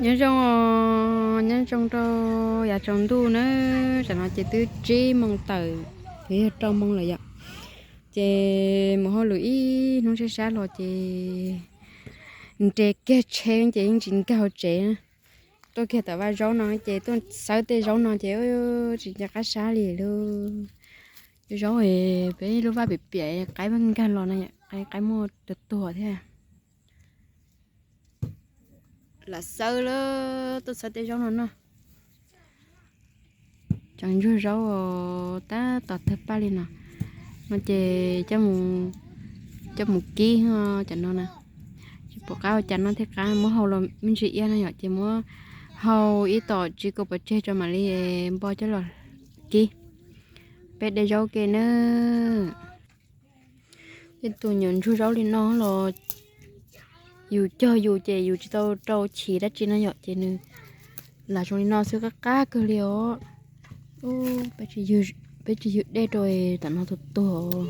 Nyob zoo, nyob zoo rau yav tsaus ntuj na. Tam no ces twb tsib moos tawm, twb yog rau moos lawm yom. Ces mus hauj lwm ib hnub sab sab los ces nres kiag tsheb ces yeej tsis nkag hauv tsev. Tuaj kiag tom vaj zaub no ces tuaj xawb tej zaub no ces tsis nco qab sab li lauj. Zaub peb lub vaj piam piam qaib nkag los no, qaib muaj tuag tuag thiab. Lam xawb lawm, tuaj xawb tej zaub no no. Cov ntsuag zaub tab tom tawg paj li no, no ces coj mus kib cov no na. Tsis pom qab ua cas no thiaj qab, muab hau los me ntsis iab no yom, ces muab hau ib tom tsis kaum pov tseg tso mam li npo coj los kib. Peb de zaub ke na. Tej tus nyuam ntsuag zaub li no los yus cog yus ces yus tsis tau rau chiv dab tsi no yom, ces nws lam zoo li no xwb qab qab kawg li os. Peb tsis yws dej rau tam no tuag tuag,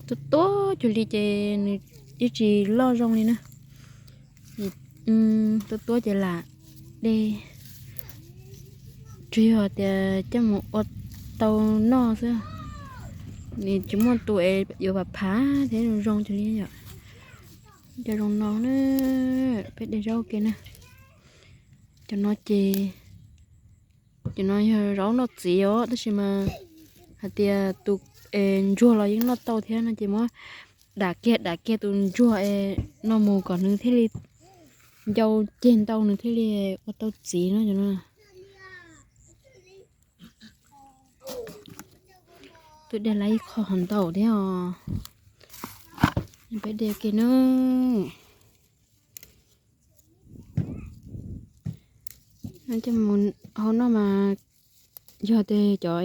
tuag tuag cuag li ces nws yeej tsis loj zoo li na. Tuab tuab ces lam de, tsuas yog tias coj mus ua tau noj xwb. Nws tsis muaj tus es yuav phav phav thiab zoo zoo li yom. Cov zoo no na, peb de zaub ke na. Cov no ces, cov no yog zaub noj txiv os, tab sis mas hais tias tus ntsuag los yeej noj tau thiab no ces muab dam kiag dam kiag tus ntsuag no mus kom nws thiaj li ncau ceg ntau nws thiaj li ua tau txiv no cov no. Twb de lawm ib qho hov ntau thiab os. Peb de ke na. Coj mus hau noj mas yog tias cov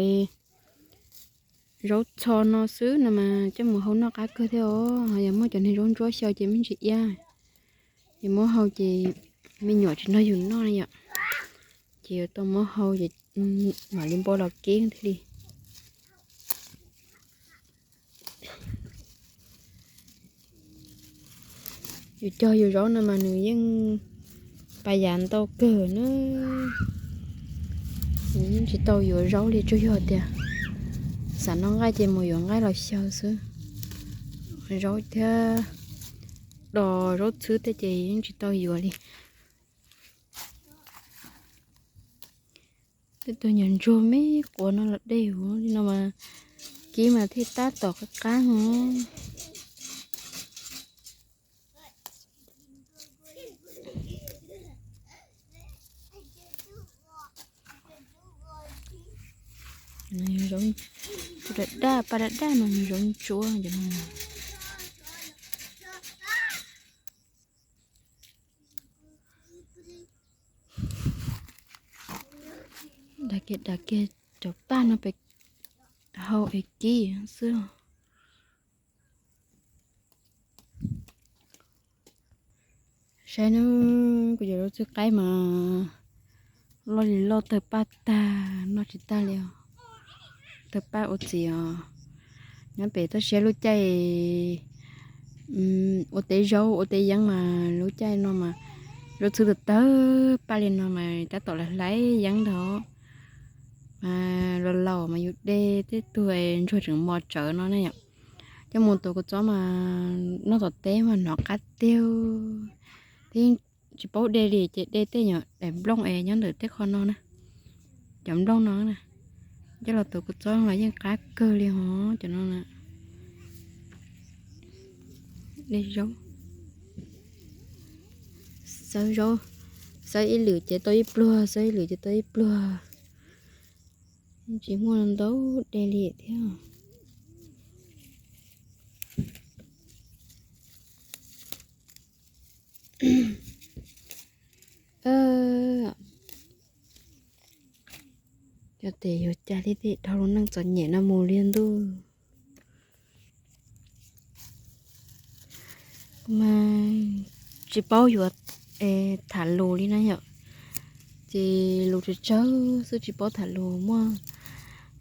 zaub txho no xwb no mas coj mus hau noj qab kawg thiab os. Ho yog muaj cov niag zaub ntsuab xyaw ces me ntsis iab, ces muab hau ces me nyuam tsis nrog yus noj na yom. Ces yuav tau muab hau ces mam li npo los kib thiaj li. Yus cog yus zaub no mas nws yeej pas yav ntau kawg na. Nws yeej tsis tau yuav zaub li, tsuas yog tias xav noj nqaij ces mus yuav nqaij los xyaw xwb. Zaub thiab dos zaub txhwb tej ces yeej tsis tau yuav li. Tej tus nyuam ntsuag me quav no los de huv li no mas kib mas thiaj tab tom qab qab os. Daj daj, paj daj daj no nws zaub ntsuab cov no. Dam kiag dam kiag cov paj no pem hau es kib xwb. Saib na, kuv cov zaub txhwb qaib mas loj li loj, tawg paj tag noj tsis tag li os. Tawg paj ua txiv os. Nyob pem toj siab lub caij ua teb zaub ua teb yeeb mas lub caij no mas zaub txhwb tawg tawg paj li no mas tab tom lawv hlais yeeb ntag. Mas laus laus mas yus de tej tug ntsuag tseem mos tsawv no ne yom. Coj mus tuav kua txob mas noj tom teb mas hnov qab tiag. Thiab tsis paub de li ces de tej nyuam daim nplooj es nyob ntawm tej qho no na. Cov nplooj no na, coj los tuav kua txob los yeej qab kawg li hos cov no na. De zaub, xawb zaub, xawb ib lwm ces tau ib pluag, xawb ib lwm ces tau ib pluag. Tsis muaj ntau de li thiab. Cov tes yuav cas thiaj dhau lub neej txom nyem no mus li ntuj. Mas tsis paub yuav tham lus li na yom. Ces lus tsawg tsawg xwb tsis paub tham lus, muaj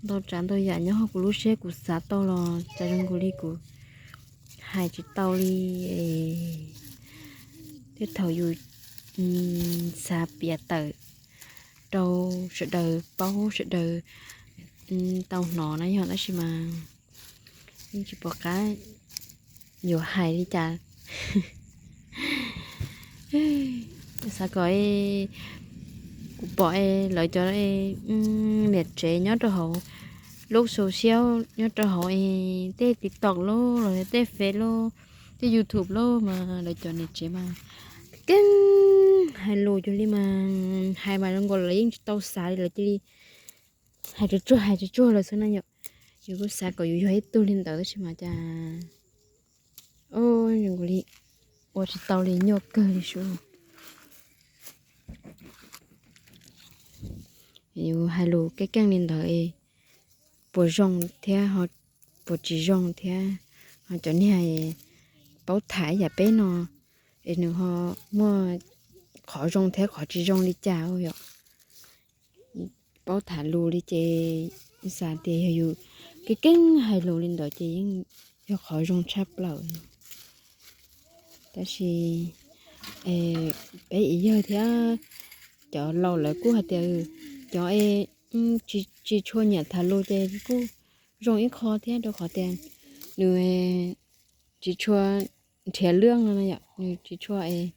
ntau tsav ntau yam nyob hauv kuv lub siab, kuv xav tau los txawm zoo nkaus li kuv hais tsis tau li. Tej thaum yus xav piav tawm rau sawv daws paub, sawv daws tau hnov na yog, tab sis mas yeej tsis pom qab yuav hais li cas. Xav kom kuv pom es lawv cov niam tsev nyob rau hauv lub social, nyob rau hauv es tej TikTok lauj los tej Face lauj, tej YouTube lauj mas lawv cov niam tsev mas keeb hais lus cuag li mas hais mas zoo nkaus lawv yeej tsis tau xav li, lawv cia li hais tsuag tsuag hais tsuag tsuag lawm xwb na yom. Yus kuj xav kom yus yog ib tug li ntawd tab sis mas cas zoo nkaus li ua tsis tau li, nyuaj kawg li sub. Yus hais lus keeb keeb li ntawd es puas zoo thiab puas tsis zoo thiab, ho cov niag paub tham yam peb no es nws ho muaj qhov zoo thiab qhov tsis zoo li cas yom. Paub tham lus li ces xav tias yog yus keeb keeb hais lus li ntawd ces yeej yog qhov zoo tshaj plaws. Tab sis peb ib yawg thiab cov laus lawv kuj hais tias cov es tsis tshua nyiam tham lus ces kuj zoo ib qho thiab, rau qhov tias nws tsis tshua nrhiav lwj no, nws tsis tshua es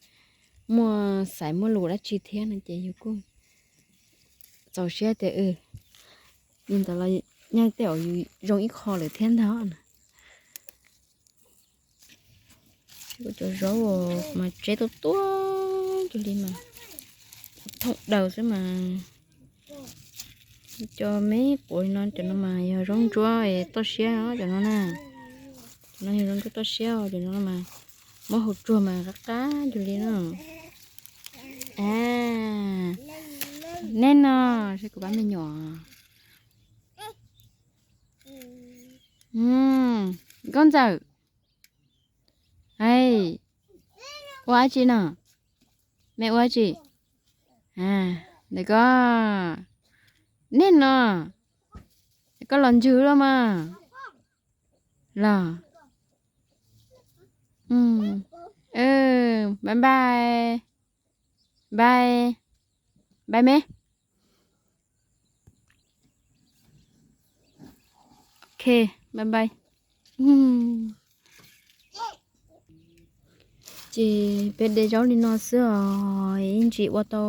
muaj xaiv muaj lus dab tsi thiab no ces yus kuj txaus siab tias li ntawd los nyob tej zaum yus zoo ib qho lawm thiab ntag na. Cov zaub mas tseb tuaj tuaj cuag li mas thooj daws xwb mas. Cov me quav no, cov no mas yog zaub ntsuab toj siab cov no na. Cov no yog zaub ntsuab toj siab, cov no mas muab hau tsuag mas qab qab cuag li na. Nej no, saib kuv pab me nyuam. Nkauj ntxawm, ua dab tsi no? Mej ua dab tsi? Ntawm koj, nej no, koj los ntswg lawm mas. Los, bye bye, bye, bye me. Ok, bye bye. Ces peb de zaub li no xwb os, ib ntsis ua tau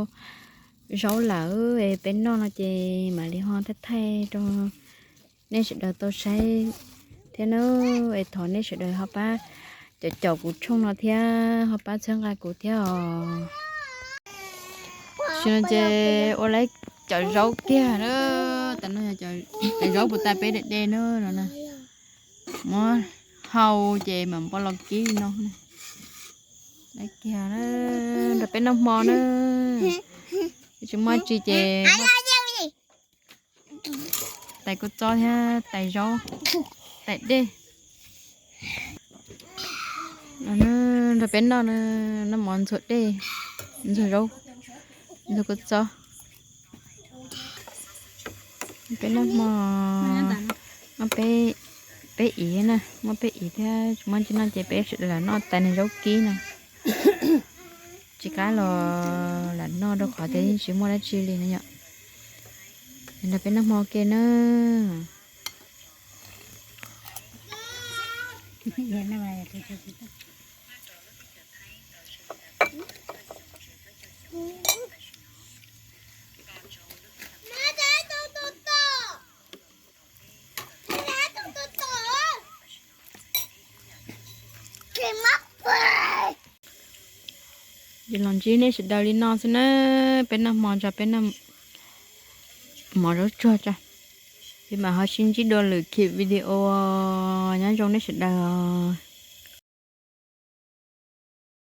zaub lawm es peb noj no ces mam li ho thaij thaij rau nej sawv daws tau saib thiab na. Es thov nej sawv daws ho pab caum caum kuv tshooj no thiab ho pab txhawb nqa kuv thiab os. Tam sim no ces ua lawv cov zaub kiag na, tam no cov zaub puas tas peb de de na no na. Muab hau ces mam npaj los kib no. Lawv kiag na, nrog peb noj hmo na. Tsis muaj tsi ces tais kua txob thiab tais zaub, tais dej. Nrog peb noj, noj mov ntxuag dej, ntxuag zaub, ntxuag kua txob. Peb noj hmo, muaj peb, peb iv na, muaj peb iv thiab tsis muaj tsi noj ces peb sawv daws lam noj tais niag zaub kib no. Tsis qab los lam noj rau qhov tias yeej tsis muaj dab tsi li no yom. Nrog peb noj hmo ke na. Ces los ntsib nej sawv daws li no xwb na, peb noj hmo tso, peb noj mov zaub tsuag tso, ces mam ho sib ntsib dua lwm khib video, nyob zoo nej sawv daws os.